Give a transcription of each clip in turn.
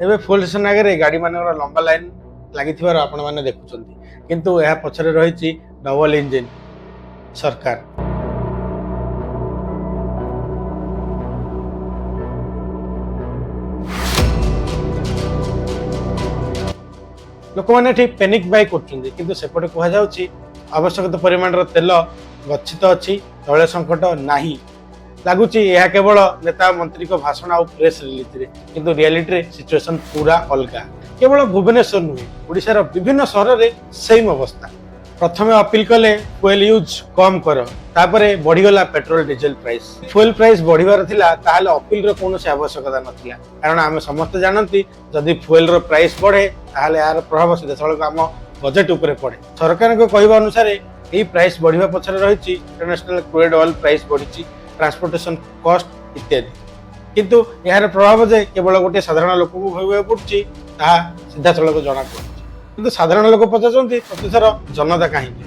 ଏବେ fuel station ଆଗରେ ଗାଡ଼ିମାନଙ୍କର ଲମ୍ବା ଲାଇନ୍ ଲାଗିଥିବାର ଆପଣମାନେ ଦେଖୁଛନ୍ତି। କିନ୍ତୁ ଏହା ପଛରେ ରହିଛି ଡବଲ ଇଞ୍ଜିନ୍ ସରକାର। ଲୋକମାନେ ଏଠି ପେନିକ୍ ବାଇ କରୁଛନ୍ତି, କିନ୍ତୁ ସେପଟେ କୁହାଯାଉଛି ଆବଶ୍ୟକତା ପରିମାଣର ତେଲ ଗଚ୍ଛିତ ଅଛି, ତୈଳ ସଙ୍କଟ ନାହିଁ। ଲାଗୁଛି ଏହା କେବଳ ନେତା ମନ୍ତ୍ରୀଙ୍କ ଭାଷଣ ଆଉ ପ୍ରେସ୍ ରିଲିଜରେ, କିନ୍ତୁ ରିଆଲିଟିରେ ସିଚୁଏସନ ପୁରା ଅଲଗା। କେବଳ ଭୁବନେଶ୍ୱର ନୁହେଁ, ଓଡ଼ିଶାର ବିଭିନ୍ନ ସହରରେ ସେମ୍ ଅବସ୍ଥା। ପ୍ରଥମେ ଅପିଲ କଲେ ଫୁଏଲ ୟୁଜ୍ କମ୍ କର, ତାପରେ ବଢିଗଲା petrol diesel price. Fuel price ବଢିବାର ଥିଲା, ତାହେଲେ ଅପିଲର କୌଣସି ଆବଶ୍ୟକତା ନଥିଲା। କାରଣ ଆମେ ସମସ୍ତେ ଜାଣନ୍ତି, ଯଦି ଫୁଏଲର ପ୍ରାଇସ୍ ବଢେ, ତାହେଲେ ଏହାର ପ୍ରଭାବ ସିଧାସଳଖ ଆମ ବଜେଟ୍ ଉପରେ ପଡେ। ସରକାରଙ୍କ କହିବା ଅନୁସାରେ ଏହି ପ୍ରାଇସ୍ ବଢିବା ପଛରେ ରହିଛି ଇଣ୍ଟରନ୍ୟାସନାଲ କ୍ରୁଡ୍ ଅଏଲ ପ୍ରାଇସ୍ ବଢିଛି, ଟ୍ରାନ୍ସପୋର୍ଟେସନ କଷ୍ଟ ଇତ୍ୟାଦି। କିନ୍ତୁ ଏହାର ପ୍ରଭାବ ଯେ କେବଳ ଗୋଟିଏ ସାଧାରଣ ଲୋକକୁ ଭୋଗିବାକୁ ପଡୁଛି, ତାହା ସିଧାସଳଖ ଜଣାପଡୁଛି। କିନ୍ତୁ ସାଧାରଣ ଲୋକ ପଚାରୁଛନ୍ତି, ପ୍ରତିଥର ଜନତା କାହିଁକି?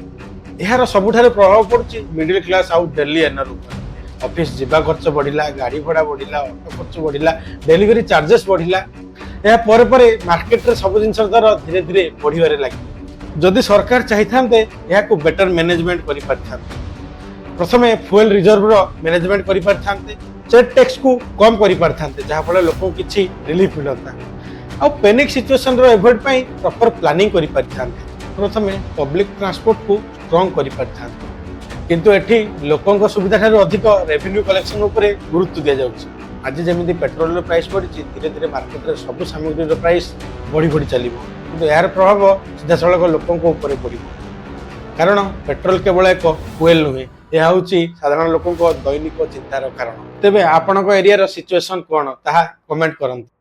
ଏହାର ସବୁଠାରୁ ପ୍ରଭାବ ପଡୁଛି ମିଡିଲ କ୍ଲାସ ଆଉ ଡେଲି ଏର୍ନର ଉପରେ। ଅଫିସ ଯିବା ଖର୍ଚ୍ଚ ବଢିଲା, ଗାଡି ଭଡା ବଢିଲା, ଅଟୋ ଖର୍ଚ୍ଚ ବଢିଲା, ଡେଲିଭରି ଚାର୍ଜେସ୍ ବଢିଲା। ଏହା ପରେ ପରେ ମାର୍କେଟରେ ସବୁ ଜିନିଷର ଦର ଧୀରେ ଧୀରେ ବଢିବାରେ ଲାଗିଲା। ଯଦି ସରକାର ଚାହିଁଥାନ୍ତେ, ଏହାକୁ ବେଟର ମ୍ୟାନେଜମେଣ୍ଟ କରିପାରିଥାନ୍ତେ। ପ୍ରଥମେ ଫୁଏଲ ରିଜର୍ଭର ମ୍ୟାନେଜମେଣ୍ଟ କରିପାରିଥାନ୍ତେ, ଷ୍ଟେଟ୍ ଟ୍ୟାକ୍ସକୁ କମ୍ କରିପାରିଥାନ୍ତେ, ଯାହାଫଳରେ ଲୋକଙ୍କୁ କିଛି ରିଲିଫ ମିଳନ୍ତା, ଆଉ ପେନିକ୍ ସିଚୁଏସନର ଏଭଏଡ୍ ପାଇଁ ପ୍ରପର ପ୍ଲାନିଂ କରିପାରିଥାନ୍ତେ। ପ୍ରଥମେ ପବ୍ଲିକ ଟ୍ରାନ୍ସପୋର୍ଟକୁ ଷ୍ଟ୍ରଙ୍ଗ କରିପାରିଥାନ୍ତେ। କିନ୍ତୁ ଏଠି ଲୋକଙ୍କ ସୁବିଧା ଠାରୁ ଅଧିକ ରେଭିନ୍ୟୁ କଲେକ୍ସନ ଉପରେ ଗୁରୁତ୍ୱ ଦିଆଯାଉଛି। ଆଜି ଯେମିତି ପେଟ୍ରୋଲର ପ୍ରାଇସ୍ ବଢ଼ିଛି, ଧୀରେ ଧୀରେ ମାର୍କେଟରେ ସବୁ ସାମଗ୍ରୀର ପ୍ରାଇସ୍ ବଢ଼ି ବଢ଼ି ଚାଲିବ। କିନ୍ତୁ ଏହାର ପ୍ରଭାବ ସିଧାସଳଖ ଲୋକଙ୍କ ଉପରେ ପଡ଼ିବ। କାରଣ ପେଟ୍ରୋଲ କେବଳ ଏକ ଫୁଏଲ ନୁହେଁ, ଏହା ହେଉଛି ସାଧାରଣ ଲୋକଙ୍କ ଦୈନିକ ଚିନ୍ତାର କାରଣ। ତେବେ ଆପଣଙ୍କ ଏରିଆର ସିଚୁଏସନ କ'ଣ, ତାହା କମେଣ୍ଟ କରନ୍ତୁ।